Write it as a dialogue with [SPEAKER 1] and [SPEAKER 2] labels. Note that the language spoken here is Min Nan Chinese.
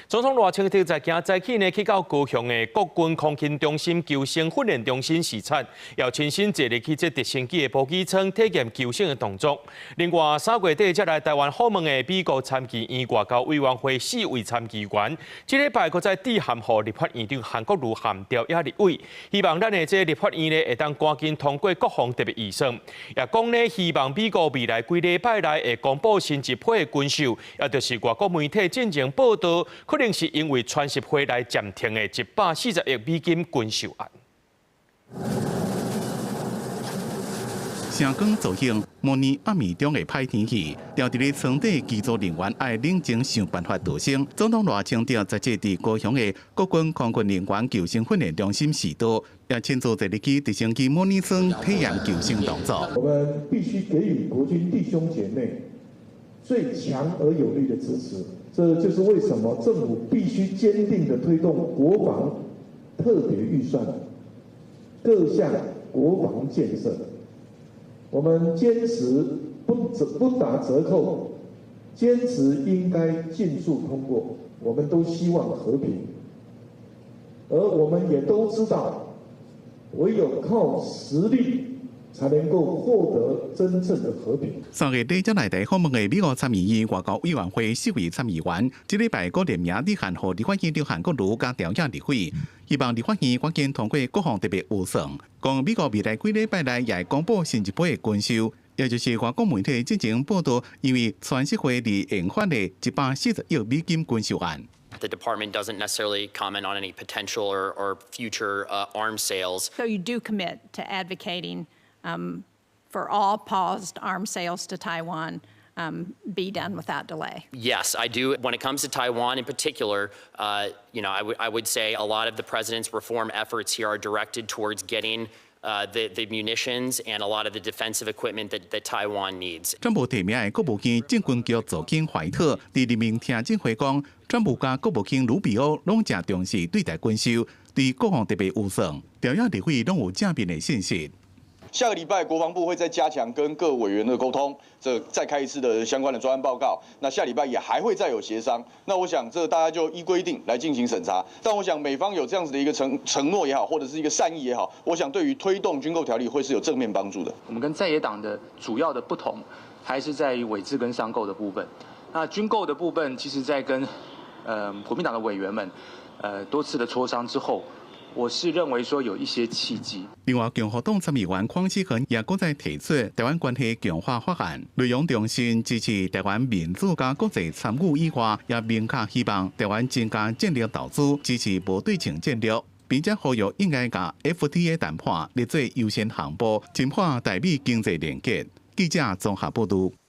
[SPEAKER 1] 總統賴清德在今早起呢，去到高雄的國軍空勤中心救生訓練中心視察，又親身坐入去這直升機的補給艙體驗救生的動作。另外，3月底才來台灣訪問的美國參議院外交委員會四位參議員，這禮拜閣再致函予立法院長韓國瑜和朝野立委，希望咱的這立法院呢會當趕緊通過國防特別預算，也講呢希望美國未來幾禮拜內會公布新一批的軍售，也就是外國媒體進前報道，可能是因為川習會來暫停的140億美金軍售案。
[SPEAKER 2] 聲光造型模擬暗暝中的歹天氣，牢佇咧艙底機組人員愛冷靜想辦法逃生。總統賴清德昨日佇高雄的國軍空軍人員救生訓練中心視導，也親自坐入去直升機模擬艙體驗救生動作。
[SPEAKER 3] 我們必須給予國軍弟兄姐妹最強而有力的支持，這就是為什麼政府必須堅定地推動國防特別預算各項國防建設。我們堅持不打折扣，堅持應該盡速通過。我們都希望和平，而我們也都知道，唯有靠實力才能夠獲得真正的和平。
[SPEAKER 2] 3月底才來台訪問的美國參議院外交委員會四位參議員，這禮拜閣聯名致函予立法院長韓國瑜佮朝野立委，希望立法院趕緊通過國防特別預算。講美國未來幾禮拜內也會公布新一批的軍售，也就是外國媒體進前報道，因為川習會而引發的140億美金軍售案。
[SPEAKER 4] The department doesn't necessarily comment on any potential or future arms sales.
[SPEAKER 5] So you do commit to advocating for all paused arms sales to Taiwan be done without delay?
[SPEAKER 4] Yes, I do. When it comes to Taiwan in particular, I would say a lot of the president's reform efforts here are directed towards getting the munitions and a lot of the defensive equipment that Taiwan needs.
[SPEAKER 2] 川普提名的國務卿政軍局助卿懷特佇人民聽證會講，川普佮國務卿魯比歐攏誠重視對台軍售，對國防特別預算，朝野立委攏有正面的信息。
[SPEAKER 6] 下個禮拜國防部會再加強跟各委員的溝通，這再開一次的相關的專案報告。那下禮拜也還會再有協商。那我想這大家就依規定來進行審查。但我想美方有這樣子的一個承諾也好，或者是一個善意也好，我想對於推動軍購條例會是有正面幫助的。
[SPEAKER 7] 我們跟在野黨的主要的不同，還是在於委置跟商購的部分。那軍購的部分，其實在跟國民黨的委員們多次的磋商之後，我是認為說有一些契機。
[SPEAKER 2] 另外，共和黨參議員鄺士衡也閣再提出台灣關係強化法案，內容重申支持台灣民主佮國際參與以外，也明確希望台灣增加戰略投資，支持無對稱戰略，並且呼籲應該共 FTA 談判列做優先項目，深化台美經濟連結。記者綜合報道。